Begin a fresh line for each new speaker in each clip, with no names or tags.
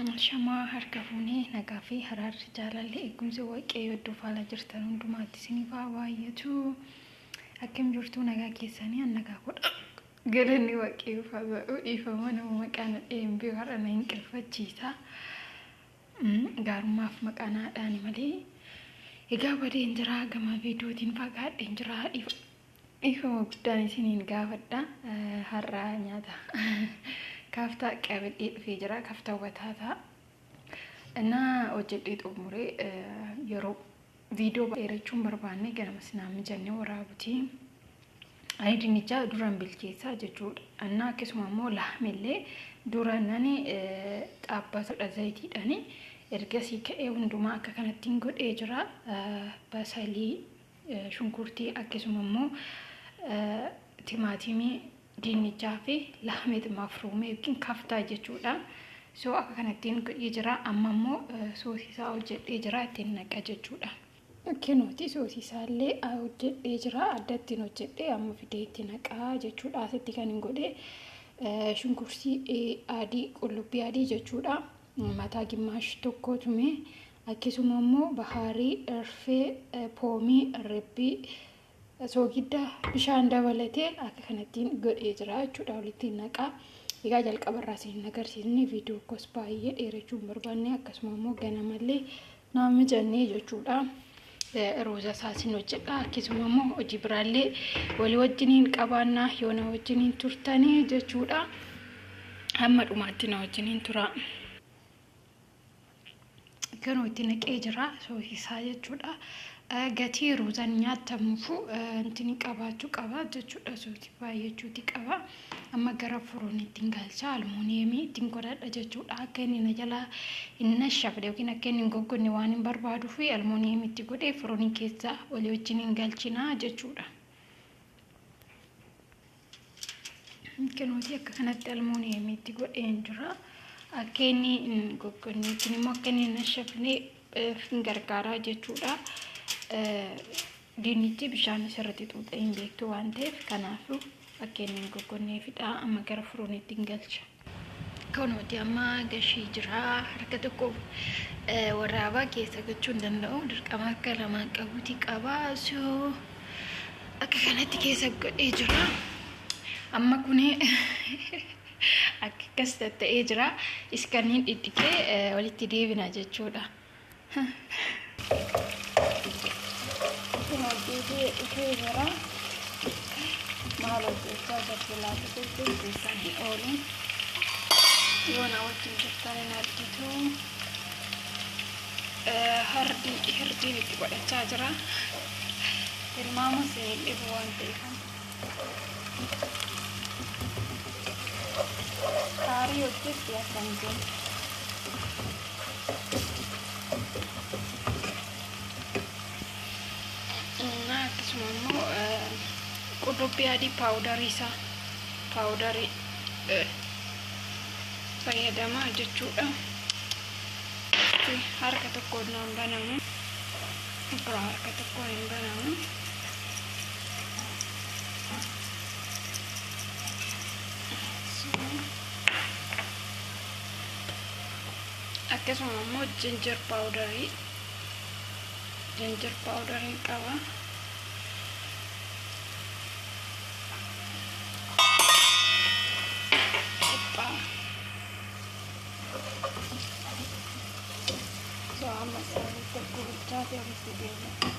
Shamaa harka fuunee nagaa fi haraarri jaalalli eegumsi waaqayyoo iddoo faala jirtan hundumaatti isiniif haa baay'atu. Akkam jirtu nagaa keessanii an nagaa godha. Galanni waaqayyoof haa ta'u dhiifama nama maqaan dhaheen beeku har'a na hin qilfachiisa. Gaarummaaf maqaa naadhaani malee. Egaa badeen jira gama viidiyootiin fagaadheen jira dhiifama guddaan isiniin gaafadha. Har'a nyaata kaaftaa qabadhee dhufee jira kaaftaa bataataa. እና hojjedhee xumuree yeroo viidiyoo dheerachuu hin barbaanne ganamas naa mijannee waraabuti. Ani dinnicha duraan bilcheessaa jechuudha. እና akkasuma immoo laamillee dura nani xaabbatudha zayitiidhaani. Ergasii ka'ee hundumaa akka kanattiin godhee jira. Basalii, shunkurtii akkasuma immoo timaatimii, dinnichaa fi laameet mafruumee yookiin kaftaa jechuudha. So akka kanattiin godhee jira. Amma immoo soosii isaa hojjedhee jira ittiin naqa jechuudha. Kunooti soosii isaallee hojjedhee jira. Adda ittiin hojjedhee amma fidee itti naqaa jechuudha. Asitti kan hin godhe shunkurtii adii qullubbii adii jechuudha. Mataa gimaash tokko tume akkasuma immoo bahaarii, irfee, poomii, rebbii, soogidda bishaan dabalatee akka kanattiin godhee jira jechuudha. Walitti naqaa. Egaa jalqaba irraa isin agarsiisne viidiyoo kos baay'ee dheerachuu hin barbaanne akkasuma immoo ganamallee naa mijannee jechuudha. Rooza isaa isin hojjedha akkasuma immoo hojii biraallee walii wajjiniin qabaannaa yoo na wajjiniin turtanii jechuudha. Hamma dhumaatti na wajjiniin tura. Kanuu itti naqee jira soosii isaa jechuudha. Gatii ruuzaan nyaatamuufu intini qabaachuu qaba jechuudha. Soosii baay'achuuti qaba. Amma gara furuun ittiin galcha almuuniyeemii ittiin godhadha jechuudha. Akka inni na jalaa hin nashafne yookiin akka inni hin goggonne waan hin barbaaduu fi almuuniyeemii itti godhee furuunii keessa walii wajjin hin galchinaa jechuudha. Kunuuti akka kanatti almuuniyeemii itti godheen jira. Akka inni hin goggonne yookiin immoo akka inni hin nashafne hin gargaaraa jechuudha. Dinnichi bishaan sirriitti xuuxee hin beektu waan ta'eef kanaafuu akka inni hin goggonneefidha. Amma gara furuunitti hin galcha. Kunuuti amma gashii jira. Harka tokko waraabaa keessa gochuu hin danda'u. Dirqama harka lamaan qabuuti qaba. So akka kanatti keessa godhee jira. Amma kuni akka akkas ta'ee jira. Iskaniin dhidhiqee walitti deebina jechuudha. Hojjetee dhufee jira. Maal hojjechaa jirti laata jechuun keessan hin oolu. Yoo na wajjin jirtan hin argitu. Hardii hirdiin itti godhachaa jira. Tilmaamus hin dhibu waan ta'eef. Qaarii hojjetti akkam jennu. Akkasuma immoo qullubbii adii paawudarii isaa paawudarii fayyadamaa jechuudha. Harka tokkoon hin banamu. Biraa harka tokkoon hin banamu. Akkasuma immoo ginger powderii qaba. So amma sirriitti bilchaatee walitti deebi'a.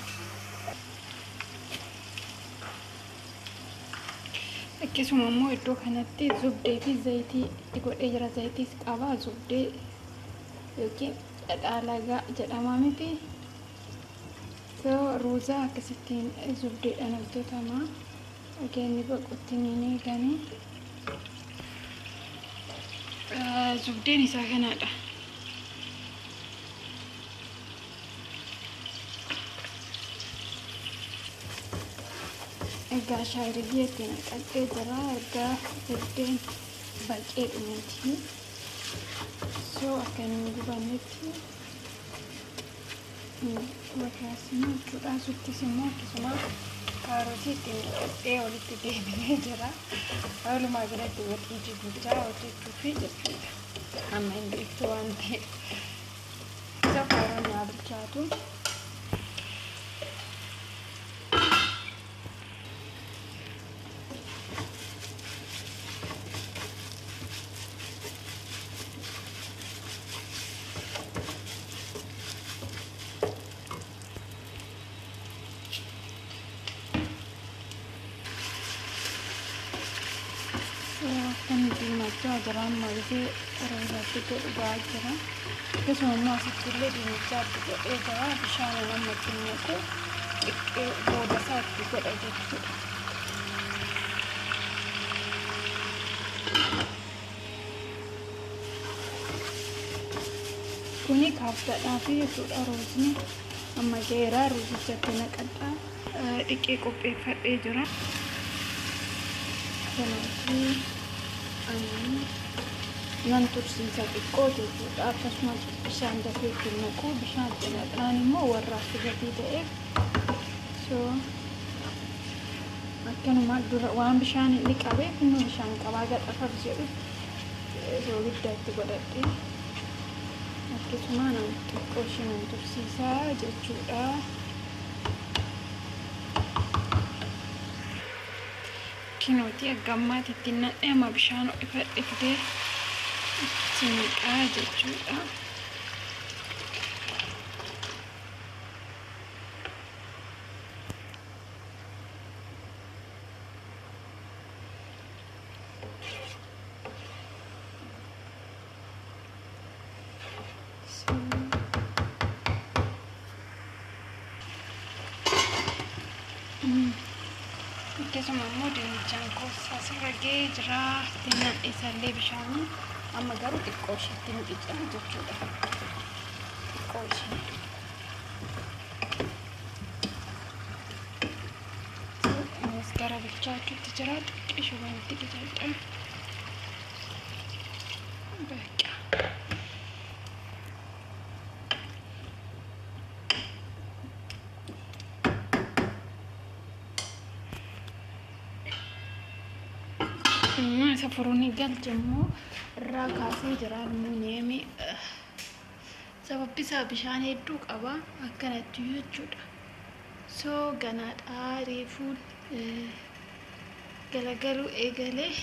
Akkasuma immoo iddoo kanatti zubdee fi zayitii itti godhee jira. Zayitiis qaba. Zubdee yookiin dhadhaa lagaa jedhama miti. So ruuzaa akkasittiin zubdeedhaan hojjetama. Inni baqutti ni eeganii. Zubdeen isaa kanadha. Egaa shaayiriyee itti naqadhee jira. Erga zubdeen baqee dhumeeti. So akka inni hin gubannetti warraasina jechuudha. Suttis immoo akkasuma kaarotii itti naqadhee walitti deebinee jira. Walumaa galatti waxii dinnichaa hojjechuufi jechuudha. Amma hin beektu waan ta'eef. Isa fooroon naa bilchaatu. Kan diimachaa jira amma gisee reefaatti godhu ba'aa jira. Akkasuma immoo asitti illee diimachaa itti godhee jira. Bishaan amma itti naqu xiqqee booda isaa itti godha jechuudha. Kuni kaaftaadhaafi jechuudha ruuzni. Amma ga'eera ruuzichatti naqadha. Dhiqee qopheeffadhee jira. Kanaafuu ani nan tursiisa xiqqoo jechuudha. Akkasumas bishaan dafee itti naqu. Bishaan itti naqnaan immoo warraaf gatii ta'eef. So akkanuma dura waan bishaan inni qabeef inni bishaan qabaa gadhafaf jedhu soogidda itti godhadhe. Akkasuma nan xiqqoo ishee nan tursiisaa jechuudha. Kinooti akka ammaatti ittiin naqee amma bishaan ho'ifadhe fidee itti naqaa jechuudha. Akkasuma immoo dinnichaan koossaa asirra ga'ee jira. Ittiin isallee bishaanii amma garuu xiqqoo isheetti ni qicaa jechuudha. Xiqqoo ishee. Innis gara bilchaachuutti jira. Xiqqoo ishee waan itti qicadha. Baqa. Isa furuun galche immoo irraa kaasee jira almuuniyeemii. Sababbi isaa bishaan hedduu qaba akkanatti jechuudha. So ganaadhaa reefuun galagaluu eegalee.